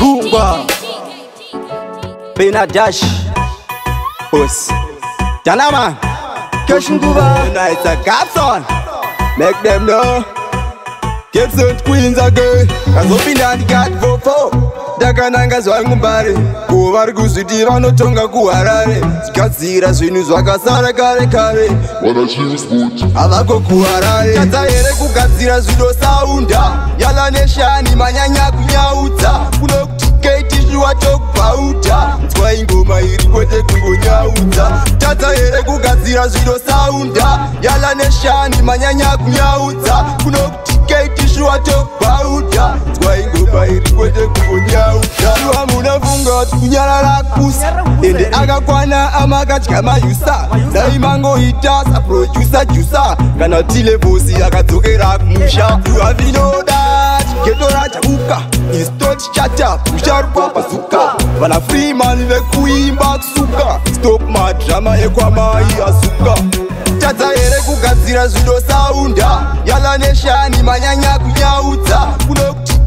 Gungwa Benadash Us Janaman Keshinguva. Now it's a Gabson. Make them know Gibson Queens again. Kazopinda ndikati fofo. Ndakananga zvangu mbare. Ko vari kuzviti vanotonga kuHarare. Zigadzira zvinhu zvakasara kare kare. Havako kuHarare. Tadza here kugadzira zvido saunda. Yala neshani manyanya kunyaudza. Kuno kuti tokubhauta. Nzwa ingoma iri kwete kungonyaudza. Tadza here kugadzira zvido saunda. Yala neshani manyanya kunyaudza. Kuno kuti tokubhauta. Nzwa ingoma iri kwete kungonyaudza. Hamuna funga kuti kunyarara kusa. Ende akakwana amakadya mayusa. Dai mangoita saproducer jusa. Kana tilevosi akadzokera kumusha. Avinoda geto rachabuka. Istot chata usharukwa bazuka. Vana Freeman vekuimba kusuka. Stop madrama ekwamai azuka. Tadza here kugadzira zvido saunda. Yala neshani manyanya kunyaudza. Kuno kuti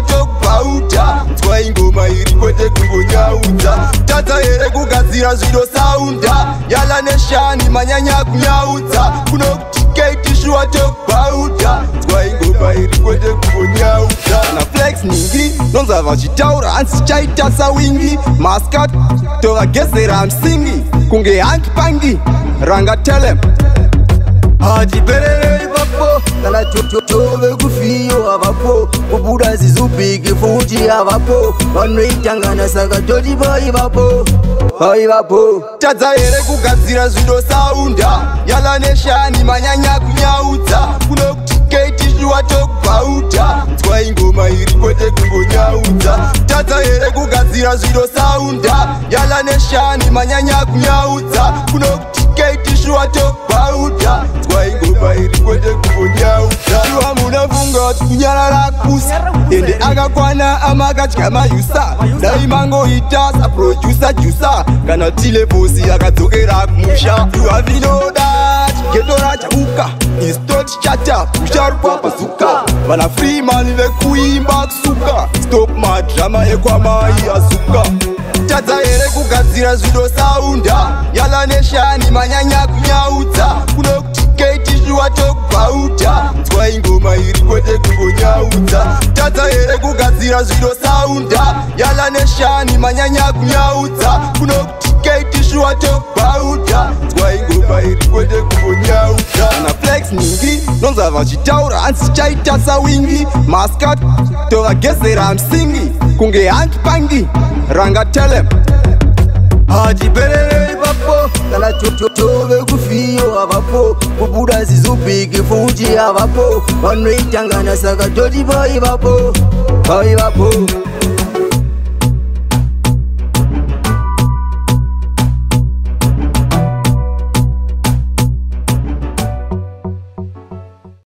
tokubhauta. Nzwa ingoma iri kwete kungonyaudza. Tadza here kugadzira zvido saunda. Yala neshani manyanya kunyaudza. Kuno kuti tokubhauta. Nzwa ingoma iri kwete kungonyaudza. Na flex ningi nonza vachitaura hanzi chaita sawingi. Maskat tovagezera msingi. Kunge hanki pangi ranga tell Hatiperere ipapo kana tove kufiyo havapo kubuda zizubhiki futi havapo vanoitangana saka toti paivapo paivapo. Tadza here kugadzira zvido saunda. Yala neshani manyanya kunyaudza. Kuno kuti tokubhauta. Nzwa ingoma iri kwete kungonyaudza. Tadza here kugadzira zvido saunda. Yala neshani manyanya kunyaudza. Kuno kuti tokubhauta. Nzwa ingoma iri kwete kungonyaudza. Hamuna funga kuti kunyarara kusa. Ende akakwana amakadya mayusa. Dai mangoita saproducer jusa. Kana tilevosi akadzokera kumusha. Avinoda geto rachabuka. Istot chata usharukwa bazuka. Vana Freeman vekuimba kusuka. Stop madrama ekwamai azuka. Tadza here kugadzira zvido saunda. Yala neshani manyanya kunyaudza. Kuno kuti tokubhauta. Nzwa ingoma iri kwete kungonyaudza. Tadza here kugadzira zvido saunda. Yala neshani manyanya kunyaudza. Kuno kuti tokubhauta. Nzwa ingoma iri kwete kungonyaudza. Na flex ningi nonza vachitaura hanzi chaita sawingi. Maskat tovagezera msingi. Kunge hanki pangi ranga tell Hatiperere ipapo kana tove kufiyo havapo kubuda zizubhiki futi havapo vanoitangana saka toti paivapo paivapo.